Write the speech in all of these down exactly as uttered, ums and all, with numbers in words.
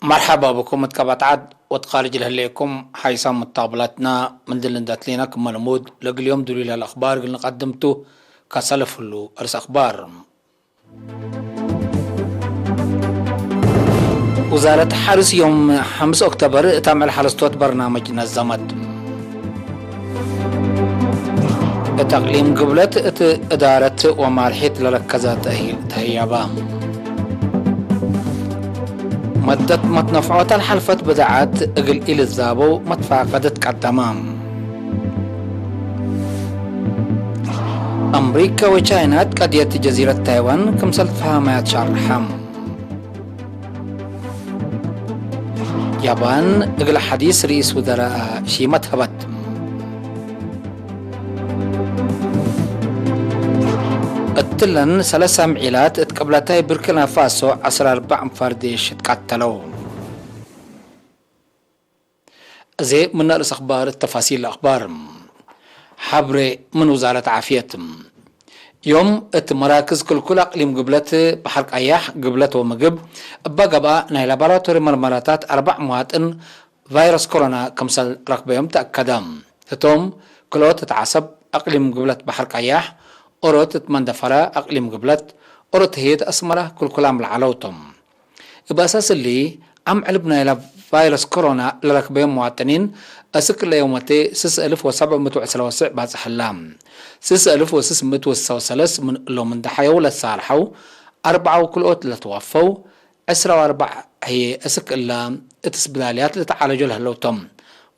መርሐባ ብኩም እት ቀበት ዐድ ወእት ካርጅ ለህሌኩም ሓይሳም ሙታብላትና። ምን ድል እንዴ አትሌና ክመ ልሙድ ለእግል ዮም ዱሉይ ለህለ አክባር እግል ንቀድም ቱ። ከሰልፍ ህሉ እርስ አክባር። ውዛረት ሐርስ ዮም ሐምስ ኦክተበር እት አምዕል ሐረስቶት በርናምጅ ነዘመት። እት አቅሊም ግብለት እት እዳረት ወማርሒት ለረከዘ ተእሂል ተህየበ። መደት መትነፍዖተ ለሐልፈት ብድዓት እግል ኢልትዛበው መትፋቀደት ቀደመ። አምሪከ ወቻይና እት ቀድየት ጀዚረት ታይዋን ክምሰል ተፋሀመያት ሻርሐ። ያባን እግል ሐዲስ ርኢስ ውዘራአ ሺመት ሀበት። እትለን ሰለስ አምዒላት እት ቅብለታይ ብርኪና ፋሶ ዐስር አርበዕ አንፋር ዴሽ ትቃተለው። እዜ ምነ ርእስ አክባር እት ተፋሲል ለአክባር። ሐብሬ ምን ውዛረት ዓፍየት። ዮም እት መራክዝ ክልኩል አቅሊም ግብለት በሐር ቀያሕ፣ ግብለት ወምግብ እበ ገብአ ናይ ላቦራቶሪ መርመራታት አርበዕ መዋጥን ቫይረስ ኮሮና ክምሰል ረክበዮም ተአከደ። ህቶም ክልኦት እት ዐሰብ አቅሊም ግብለት በሐር ቀያሕ፣ ኦሮት እት መንደፈረ አቅሊም ግብለት፣ ኦሮት ህዬ እት አስመረ ክልኩላም ለዐለው ቶም። እብ አሳስ እሊ፣ አምዕል እብ ናይለ ቫይረስ ኮሮና ለረክበዮም መዋጥኒን፣ አስክ ለዮመቴ ስስ እልፍ ወሰብዕ ምእት ወዕስራ ወስዕ ባጽሕ ህላ። ስስ እልፍ ወስስ ምእት ወስሳ ወሰለስ ምን እሎም እንዴ ሐየው ለትሳርሐው፣ አርበዓው ክልኦት ለትወፈው፣ ዕስራ ወአርበዕ ህዬ አስክ እላ እት ስብዳልያት ልትዓለጆ ለህለው ቶም።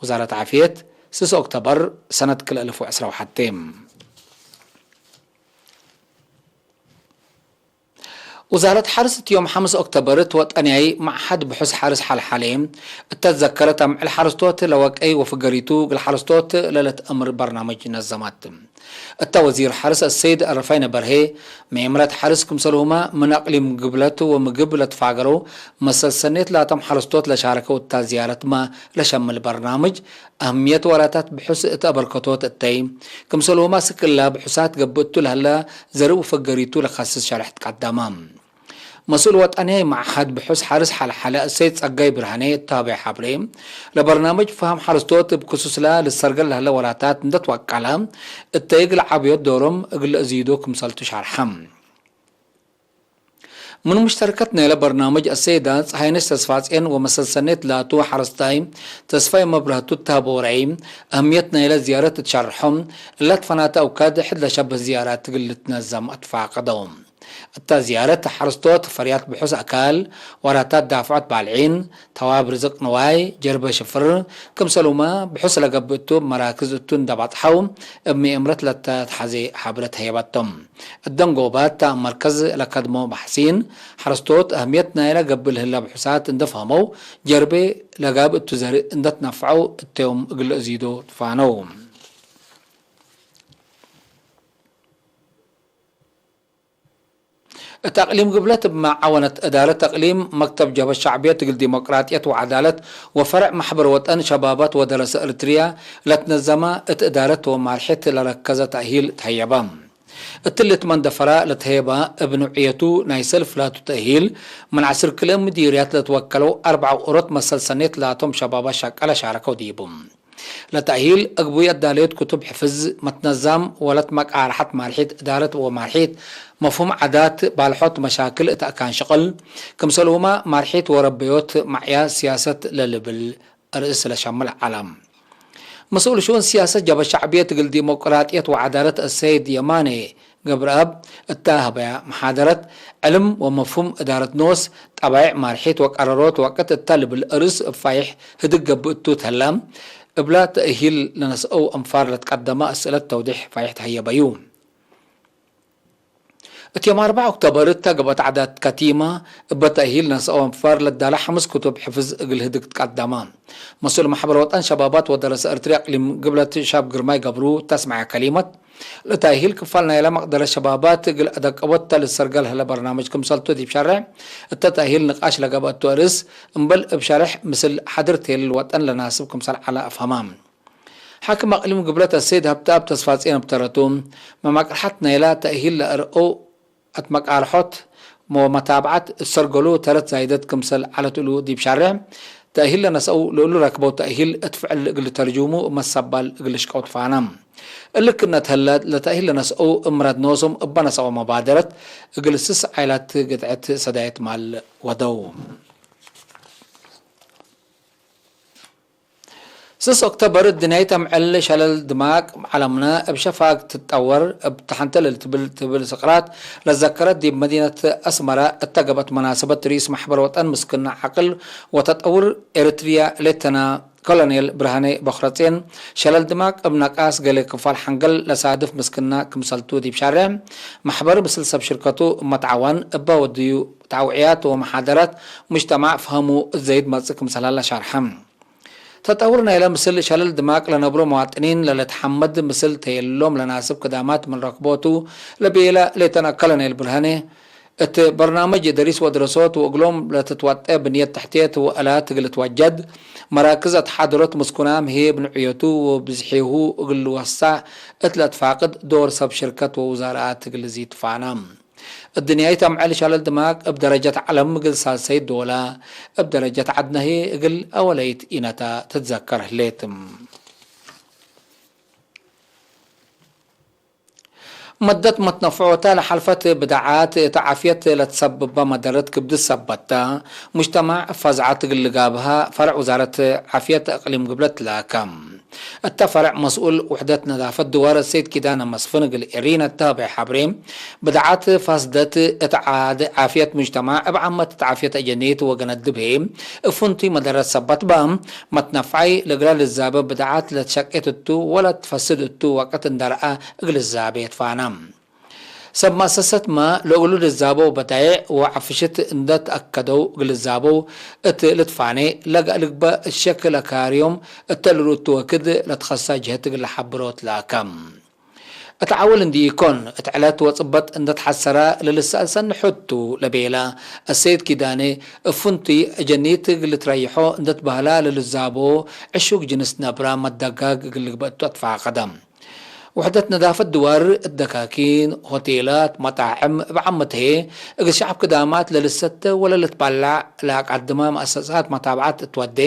ውዛረት ዓፍየት፣ ስስ ኦክተበር ሰነት ክልኤ እልፍ ወዕስራ ወሐቴ። ውዛረት ሐርስ እት ዮም ሐምስ ኦክተበር እት ወጠንያይ መዕሀድ ብሑስ ሐርስ ሐልሐሌ እተ ትዘከረት፣ አምዕል ሐረስቶት ለወቀይ ወፍገሪቱ እግል ሐረስቶት ለልትአምር በርናምጅ ነዘመት። እተ ወዚር ሐርስ አሰይድ አረፋይነ በርሄ፣ መኤምረት ሐርስ ክምሰልሁመ ምን አቅሊም ግብለት ወምግብ ለትፋገረው መሰል ሰኔት ላቶም ሐረስቶት ለሻረከው እተ ዝያረትመ ለሸምል በርናምጅ፣ አህምየት ወራታት ብሑስ እት አበርከቶት እተይ፣ ክምሰልሁመ አስክ እላ ብሑሳት ገብእ እቱ ለህለ ዘርእ ወፈገሪቱ ለከስስ ሸርሕ ትቀደመ። መስኡል ወጠንያይ መዕሀድ ብሑስ ሐርስ ሐልሐለ እሰይድ ጸጋይ ብርሃኔ እት ሀበየ ሐብሬ፣ ለበርናምጅ ፈሀም ሐረስቶት እብ ክሱስለ ልሰርገል ለህለ ወራታት እንዴ ትወቀለ፣ እተይ እግል ዐብዮት ዶሮም እግል ለአዝይዶ ክምሰልቱ ሸርሐ። ምን ሙሽተረከት ናይለ በርናምጅ አሰይዳ ጸሃይነሽ ተስፋጼን ወመሰል ሰኔት ላቱ ሐረስታይ ተስፋይ መብረህቱ እት ሀበው ረአይ፣ አህምየት ናይለ ዝያረት እት ሸርሖም፣ እላ ትፈናተ አውካድ ሕድ ለሸብህ ዝያራት እግል ልትነዘም አትፋቀደው። እተ ዝያረት ሐረስቶት ፈርያት ብሑስ አካል፣ ወራታት ዳፍዖት ባልዒን፣ ተዋብ ርዝቅ ንዋይ፣ ጀርበ ሽፍር፣ ክምሰልሁመ ብሑስ ለገብእ እቱ እብ መራክዝ እቱ እንዴ ባጽሐው፣ እብ መኤምረት ለተትሐዜ ሐብረት ሀየበቶም። እት ደንጎባት መርከዝ ለከድሞ በሕሲን፣ ሐረስቶት አህምየት ናይለ ገብእ ለህለ ብሑሳት እንዴ ፈህመው፣ ጀርቤ ለጋብእ እቱ ዘርእ እንዴ ትነፍዐው እተዮም እግል ለአዝይዶ ትፋነው። እት አቅሊም ግብለት እብ መዓወነት እዳረት አቅሊም፣ መክተብ ጀብሀት ሸዕብየት እግል ዲሞቅራጥየት ወዐዳለት ወፈርዕ መሕበር ወጠን ሸባባት ወደረሰ እርትርያ ለትነዘመ እት እዳረት ወማርሒት ለረከዘ ተእሂል ተህየበ። እትሊ እት መንደፈራ ለተህየበ እብ ኑዕየቱ ናይ ሰልፍ ላቱ ተእሂል፣ ምን ዐስር ክልኤ ምዲርያት ለትወከለው አርበዕ ኦሮት መሰል ሰኔት ላቶም ሸባባት ሸቀለ ሻረከው ዲቡ። ለተእሂል አግቡይ አዳለዮት ክቱብ ሕፍዝ፣ መትነዛም ወለት መቃርሐት ማርሒት እዳረት ወማርሒት መፍሁም ዓዳት፣ ባልሖት መሻክል እት አካን ሽቅል፣ ክምሰልሁመ ማርሒት ወረበዮት መዕያ ስያሰት ለልብል ርእስ ለሸምል ዐለ። መስኡል ሽኡን ስያሰት ጀብሀት ሸዕብየት እግል ዲሞቅራጥየት ወዐዳለት አሰይድ የማኔ ገብረአብ እተ ሀበያ መሓደረት፣ ዕልም ወመፍሁም እዳረት ኖስ፣ ጠባይዕ ማርሒት ወቀረሮት ወቅት እተ ልብል እርስ እብ ፋይሕ ህድግ ገብእ እቱ ተህለ፣ እብላ ተእሂል ለነስአው አንፋር ለትቀደመ አስእለት ተውዲሕ ፋይሕ ተህየበዩ። እት ዮም አርበዕ ኦክቶበር እተ ገብአት ዓዳት ከቲመ እበ ተእሂል ነስአው አንፋር ለዳለ ሐምስ ክቱብ ሕፍዝ እግል ህድግ ትቀደመ። መስኡል መሕበር ወጠን ሸባባት ወደረሰ እርትርየ አቅሊም ግብለት ሻብ ግርማይ ገብሩ እተ አስመዐ ከሊመት፣ ለተእሂል ክፋል ናይለ መቅደረት ሸባባት እግል አደቀቦት ተ ልትሰርገል ህለ በርናምጅ ክምሰልቱ ዲብ ሸርሕ እተ ተእሂል ንቃሽ ለገብአቱ አርእስ፣ እምበል እብ ሸርሕ ምስል ሓድር ቴለል ወጠን ለናስብ ክምሰል ዐለ አፍሀመ። ሓክም አቅሊም ግብለት አሰይድ ሀብተአብ ተስፋጼን እብ ተረቱ፣ መማቅርሐት ናይለ ተእሂል ለአርአው አትመቃርሖት ወመታብዐት እሰርገሉ ተረት ዛይደት ክምሰል ዐለት እሉ ዲብ ሻሬዕ፣ ተእሂል ለነስአው ለእሉ ረክበው ተእሂል እት ፍዕል እግል ልተርጁሙ እብ መሰባል እግል ልሽቀው ትፋነ። እሊ ክእነት ህለ፣ ለተእሂል ለነስአው እብ ምረድ ኖሶም እበ ነስአው መባደረት እግል ስስ ዓይላት ግድዐት ሰዳየት ማል ወደው። ስስ ኦክቶበር፣ ድንያይት አምዕል ሸለል ድማቅ ዐለምነ እብ ሸፋግ ትትጠወር እብ ተሐንተ ለልትብል ትብል ስቅራት ለዘከረት፣ ዲብ መዲነት አስመረ እተ ገብአት መናሰበት፣ ርኢስ መሕበር ወጠን ምስክና ዐቅል ወተጠውር ኤረትርያ ሌተና ኮሎኔል ብርሃኔ ቦኽረጼን፣ ሸለል ድማቅ እብ ነቃስ ገሌ ክፋል ሐንገል ለሳድፍ ምስክና ክምሰልቱ ዲብ ሻሬዕ መሕበር ምስል ሰብ ሽርከቱ እብ መትዓዋን እበ ወድዩ ተአውዕያት ወመሓደራት ሙጅተማዕ ፈሀሙ እት ዘይድ መጽእ ክምሰል ሀለ ሻርሐ። ተጠውር ናይለ ምስል ሸለል ድማቅ ለነብሮ መዋጥኒን ለልትሐመድ ምስል ተየሎም ለናስብ ክዳማት ምን ረክቦቱ ለቤለ ሌተና ኮሎኔል ብርሃኔ፣ እት በርናመጅ ደሪስ ወድረሶት ወእግሎም ለትትወጠ ብንየት ተሕትየት ወአላት እግል ልትወጀድ፣ መራክዝ አትሓደሮት ምስኩናም ህዬ ብንዕየቱ ወብዝሒሁ እግል ልወሳዕ እት ለትፋቅድ ዶር ሰብ ሽርከት ወውዛረኣት እግል ልዚትፋና። እድንያይት አምዕል ሸለል ድማቅ እብ ደረጀት ዐለም እግል ሳልሰይት ዶለ፣ እብ ደረጀት ዐድነ ህዬ እግል አወለይት ኢነተ ትትዘከር ህሌት። መደት መትነፍዖተ ለሐልፈት ብድዓት እት ዓፍየት ለትሰብበ መደረት ክብድት ሰበት ተ፣ ሙጅተማዕ ፈዝዐት እግል ልጋብሀ ፈርዕ ውዛረት ዓፍየት እቅሊም ግብለት ላከ። እተ ፈርዕ መስኡል ውሕደት ነዳፈት ድዋር ሰይድ ኪዳነ መስፍን እግል ኤሪነ እተ ሀበየ ሐብሬ፣ ብድዓት ፋስደት እት ዓድ ዓፍየት ሙጅተማዕ እብ ዓመት እት ዓፍየት አጀኒት ወገነድብ ህዬ እብ ፍንቱይ መደረት ሰበት በ፣ መትነፍዓይ ለእግለ ልዛበ ብድዓት ለትሸቄት እቱ ወለትፈስድ እቱ ወቅት እንደ ረአ እግል ልዛቤ ትፋነ። ሰብ መአሰሰትመ ለእግሉ ልዛበው በዳይዕ ወዐፍሽት እንደ ተአከደው እግል ልዛበው እት ልትፋኔ ለገአ ልግበእ እት ሸክ ለካርዮም እተ ልርኡ እቱ ወክድ ለትኸሳ ጅህት እግል ለሐብሮት ለአከ። እት ዐውል እንዲ ኢኮን፣ እት ዕለት ወጽበጥ እንደ ተሐሰረ ለልሰአል ሰኒ ሑቱ ለቤለ አሰይድ ኪዳኔ፣ እብ ፍንቱይ አጀኒት እግል ልትረይሖ እንደ ትበህላ ለልዛቦ ዕሹግ ጅንስ ነብረ መደጋግ እግል ልግበእ እቱ አትፋቀደ። ውሕደት ነዳፈት ድዋር፣ እት ደካኪን፣ ሆቴላት፣ መጣዕም እብ ዓመት ህዬ እግል ሸዐብ ክዳማት ለልሰተ ወለልትባላዕ ለአቃድመ መአሰሳት መታብዐት እት ወዴ፣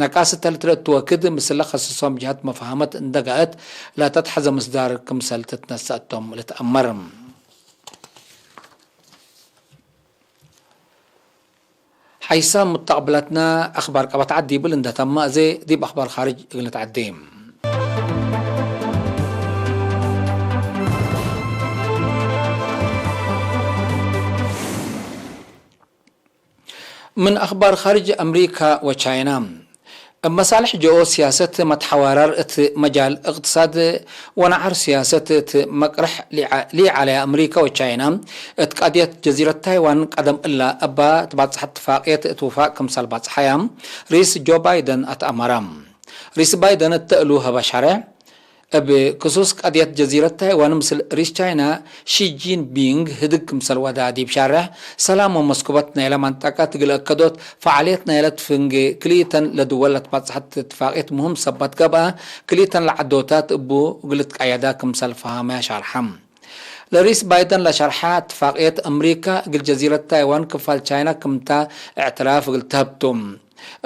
ነቃስ እተ ልትረእ እቱ ወክድ ምስለ ከስሶም ጅሀት መፋህመት እንደ ገአት ለተትሐዘ ምስዳር ክምሰል ትትነሰእ እቶም ልትአመር። ሐይሳም ሙተቅብለትነ አክባር ቀበት ዐድ ዲብል እንደ ተመ፣ አዜ ዲብ አክባር ካርጅ እግል ንትዐዴ። ምን አክባር ካርጅ፣ አምሪካ ወቻይና እብ መሳልሕ ጀኦ ሲያሰት መትሐዋራር እት መጃል እቅትሳድ ወነዓር ሲያሰት እት መቅርሕ ሊዐ-፣ ሊዐለያ አምሪካ ወቻይና፣ እት ቀድየት ጀዚረት ታይዋን ቀደም እላ እባ ትባጽሐ እትፋቅየት እት ውፋቅ ክምሰል ባጽሐያ ርኢስ ጆ ባይደን አትአመረ። ርኢስ ባይደን እተ እሉ ሀበ ሸሬሕ፣ እብ ክሱስ ቀድየት ጀዚረት ታይዋን ምስል ርኢስ ቻይና ሺ ጂንፒንግ ህድግ ክምሰል ወዳ ዲብ ሻርሕ፣ ሰላም ወመስኩበት ናይለ መንጠቀት እግል አከዶት ፈዓልየት ናይለት ፍንጌ ክልኢተን ለድወል ለትባጽሐት እትፋቅየት ምህም ሰበት ገብአ፣ ክልኢተን ለዐዶታት እቡ እግል ልትቀየዳ ክምሰል ፈሀመ ሻርሐ። ለርኢስ ባይደን ለሸርሐ እትፋቅየት፣ አምሪካ እግል ጀዚረት ታይዋን ክፋል ቻይና ክምታ እዕትራፍ እግል ተህብ ቱ።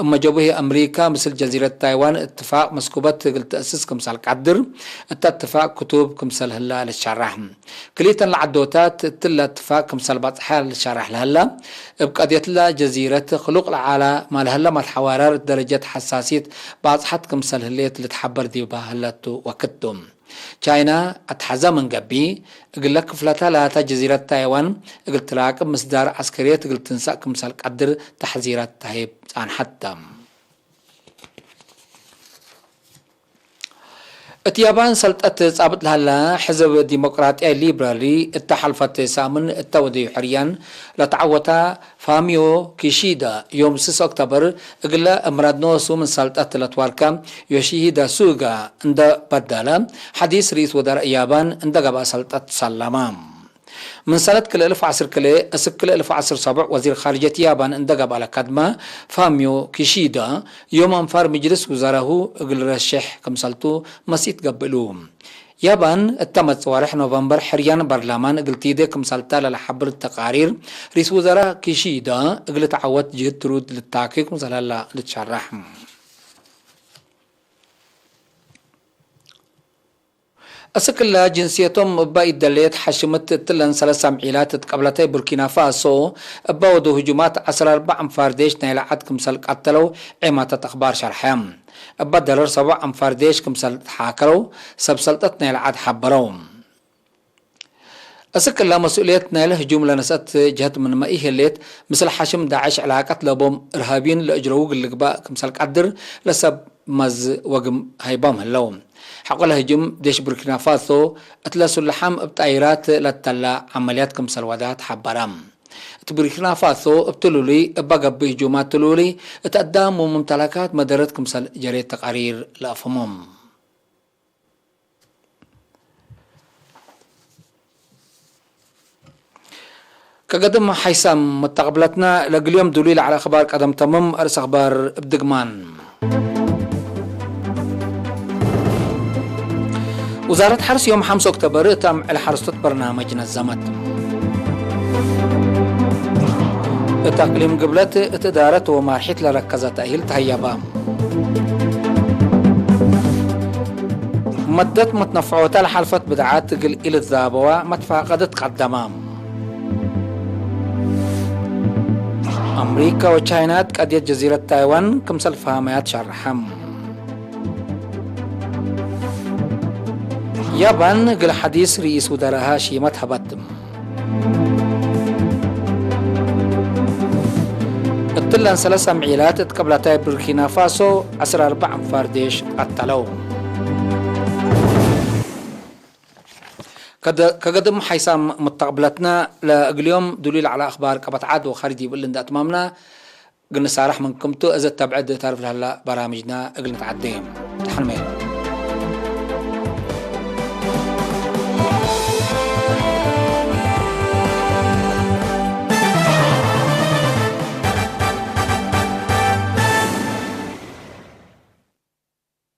እመ ጀቡሂ አምሪካ ምስል ጀዚረት ታይዋን እትፋቅ መስኩበት እግል ተአስስ ክምሰል ቀድር፣ እተ እትፋቅ ክቱብ ክምሰል ህላ ልትሸረሕ። ክልኢተን ለዐዶታት እትለ እትፋቅ ክምሰል በጽሐ ልትሸረሕ ለህላ፣ እብ ቀድየትለ ጀዚረት ክሉቅ ለዐለ ማልሀለ መትሐዋራር ደረጀት ሐሳሲት ባጽሐት ክምሰል ህሌት ልትሐበር ዲበ ህለቱ ወክድ ቱ። ቻይና አትሐዘ ምን ገብእ፣ እግለ ክፍለተ ላተ ጀዚረት ታይዋን እግል ትራቅብ ምስዳር ዐስከርየት እግል ትንሰእ ክምሰል ቀድር ተሕዚራት ተህይብ ጻንሐት ተ። እት ያባን ሰልጠት ጻብጥ ለሀለ ሕዝብ ዲሞቅራጥያይ ሊብራሊ እተ ሐልፈት ሳምን እተ ወደዩ ሕርያን ለተዐወተ ፋሚዮ ኪሺዳ ዮም ስስ ኦክቶበር እግለ እምራድ ኖሱ ምን ሰልጠት ለትዋርከ ዮሺሂዳ ሱጋ እንደ በደለ ሐዲስ ርኢስ ወዘራእ ያባን እንደ ገብአ ሰልጠት ሰለመ። ምን ሰነት ክልኤ እልፍ ወዐስር ክልኤ እስክ ክልኤ እልፍ ወዐስር ሰቡዕ ወዚር ካርጀት ያባን እንደ ገብአ ለከድመ ፋሚዮ ኪሺዳ ዮም አንፋር ምጅልስ ውዘራሁ እግል ረሼሕ ክምሰልቱ መሲት ገብእሉ። ያባን እተ መጽእ ወርሕ ኖቨምበር ሕርያን በርላማን እግል ቲዴ ክምሰልተ ለለሐብር ተቃሪር፣ ርኢስ ውዘራእ ኪሺዳ እግል ተዐወት ጅህድ ትሩድ ልታኬ ክምሰል ሀላ ልትሸረሕ። እስክ እለ ጅንስየቶም እበ ኢደሌት ሐሽምት እትለን ሰለስ አምዒላት እት ቀብለታይ ቡርኪናፋሶ እበ ወደው ህጁማት ዐስር አርበዕ አንፋር ዴሽ ናይለ ዐድ ክምሰል ቀተለው ዔማታት አክባር ሸርሐ። እበ ደረር ሰቦዕ አንፋር ዴሽ ክምሰል ተሓከለው ሰብ ሰልጠት ናይለ ዐድ ሐበረው። እስክ እለ መስኡልየት ናይለ ህጁም ለነስአት ጀህት ምንመ ኢህሌት፣ ምስል ሐሽም ዳዕሽ ዕላቀት ለቦም እርሃብይን ለእጅረዉ እግል ልግባእ ክምሰል ቀድር ለሰብ መዝ ወግም ሀይቦም ህለው። ሐቆለ ህጁም ዴሽ ቡርኪናፋሶ እትለ ሱልሓም እብ ጣይራት ለተላ ዐመልያት ክምሰል ወዳ ተሐበረ። እት ቡርኪናፋሶ እብ ትሉሉይ እበ ገብእ ህጁማት ትሉሉይ እት አዳም ወሙምተለካት መደረት ክምሰል ጀሬት ተቃሪር ለአፍህሞም። ከገድም ሐይሳም መተቅብለትና ለእግል ዮም ዱሉይ ለዐለ አክባር ቀደም ተምም። አርእስ አክባር እብ ድግማን። ውዛረት ሐርስ ዮም ሐምስ ኦክቶበር እት አምዕል ሐርስቶት በርናመጅ ነዘመት። እት አቅሊም ግብለት እት እዳረት ወማርሒት ለረከዘ ተእሂል ተሀየበ። መደት መትነፈዖተ ለሐልፈት ብድዓት እግል ኢልትዛበዋ መትፋቀደት ቀደመ። አምሪካ ወቻይና እት ቀድየት ጀዚረት ታይዋን ክምሰል ፈሀመያት ሸርሐም። ያባን እግል ሐዲስ ርኢስ ውደራሃ ሺመት ሀበት። እትለን ሰለስ አምዒላት እት ቅብለታይ ቡርኪና ፋሶ ዐስር አርበዕ አንፋር ዴሽ ቀተለው። ከደ-፣ ከገድም ሐይሳም ሙተቅብለትና ለእግልዮም ዱሉይ ለዐለ አክባር ቀበት ዐድ ወካሪ ዲብ እሊ እንደ አትማምና፣ እግል ንሳረሕ ምን ክምቱ እዘ ተብዕድ ታርፍ ለህላ በራምጅና እግል ንትዓዴ። ደሐንመ።